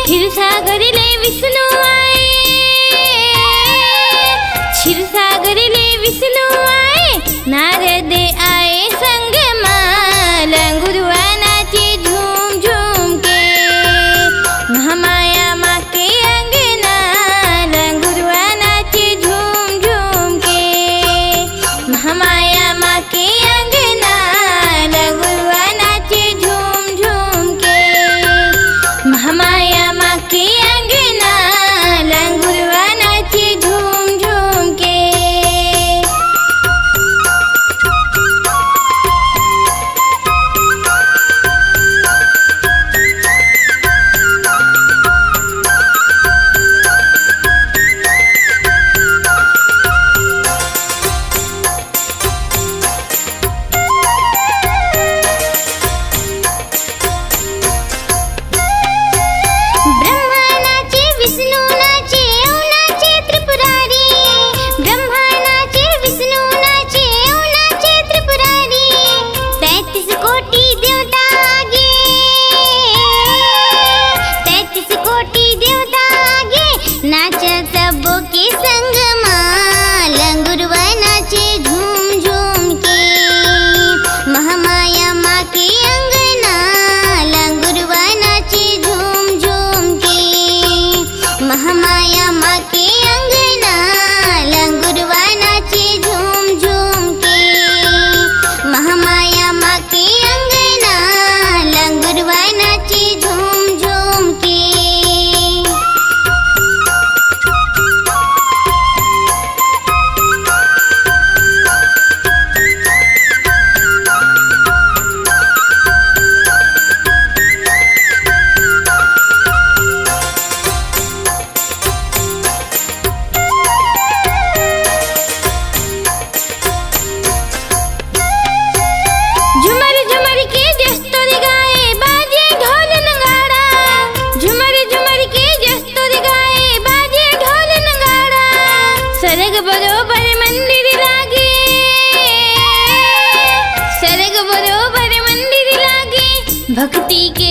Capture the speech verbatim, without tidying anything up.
क्षीरसागर ले विष्णु आए, क्षीरसागर ले विष्णु आए, नारद आए संग मा। लंगुरवा नाचे झूम झूम के, महामाया माँ के अंगना। लंगुरवा नाचे झूम झूम के, महामाया माँ के अंगना। लंगुरवा नाचे झूम झूम के, महामाया माँ के अंगना। लंगुरवा नाचे झूम झूम के। ब्रह्मा नाचे, विष्णु नाचे, अउ नाचे त्रिपुरारी। ब्रह्मा नाचे, विष्णु नाचे, अउ नाचे त्रिपुरारी। तैंतीस कोटि देवता आगे, तैंतीस कोटि देवता आगे, नाच सबो के संग मा। लंगुरवा नाचे झूम झूम के, महामाया माँ के अंगना। लंगुरवा नाचे झूम झूम के, महामाया माँ के अंगना। लंगुरवा नाचे झूम झूम के, महामाया माँ के अंगना। लंगुरवा नाचे झूम झूम के। झुमर झुमर के जस तोर गाए बाजे ढोल नगाड़ा। झुमर झुमर के जस तोर गाए बाजे ढोल नगाड़ा। सरग बरोबर मंदिर लागे, सरग बरोबर मंदिर लागे। भक्ति के